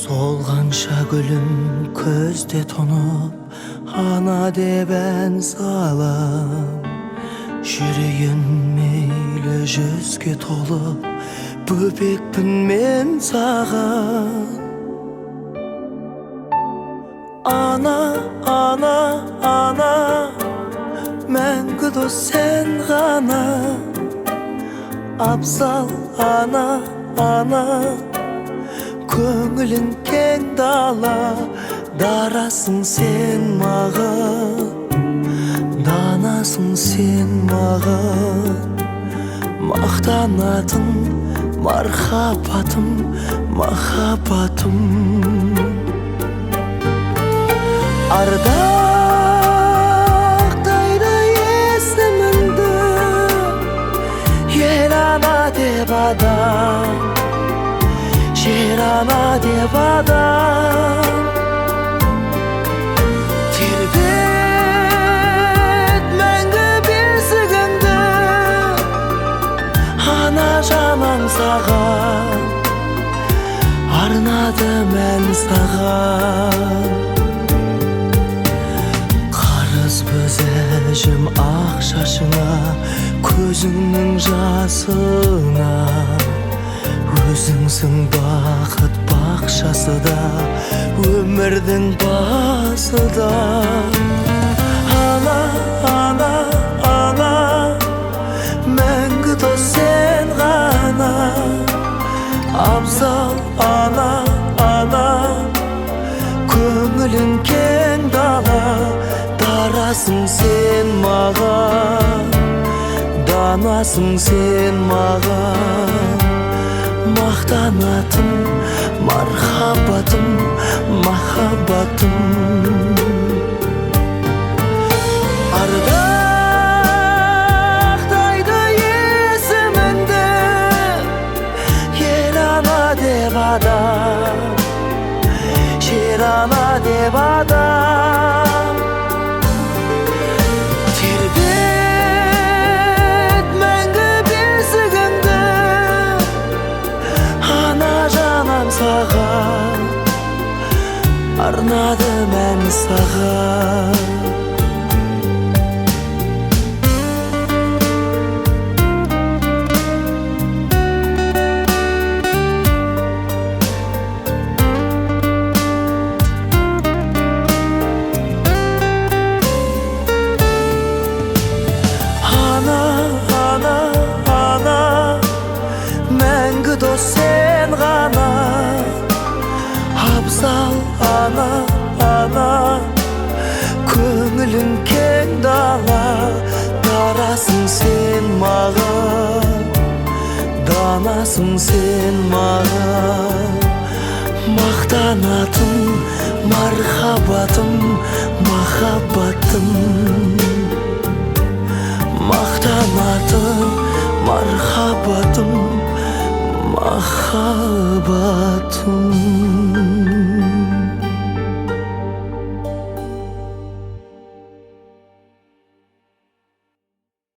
Солғанша гүлім көзде тұнып, ана деп ән салам. Жүрейін мейлі жүзге толып, бөбекпін мен саған. Ана, ана, ана, мәңгі дос сен ғана. Абзал ана, ана, көңілің кең дала. Дарасың сен маған, данасың сен маған. Мақтанатын мархабатым, махаббатым. Ардақтайды есіміңді ел ана деп адам, жер ана деп адам. Тербет мәңгі бесігіңді, ана жаным саған, арнадым ән саған. Қарыз біз әжім ақ шашыңа, көзіңнің жасына. Өзіңсің бақыт бақшасы да, өмірдің басы да. Ана, ана, ана, мәңгі дос сен ғана. Абзал ана, ана, көңілің кең дала. Дарасың сен маған, данасың сен маған. Мақтанатын мархабатым, махаббатым. Ардақтайды есіміңді ел ана деп адам, жер ана деп адам. Тербет мәңгі бесігіңді, ана жаным саған, арнадым ән саған. Ана, ана, ана, мәңгі дос сен ғана. Абзал ана, ана, көңілің кең дала. Дарасың сен маған, данасың сен маған. Мақтанатын мархабатым, махаббатым. Мақтанатын мархабатым, махаббатым.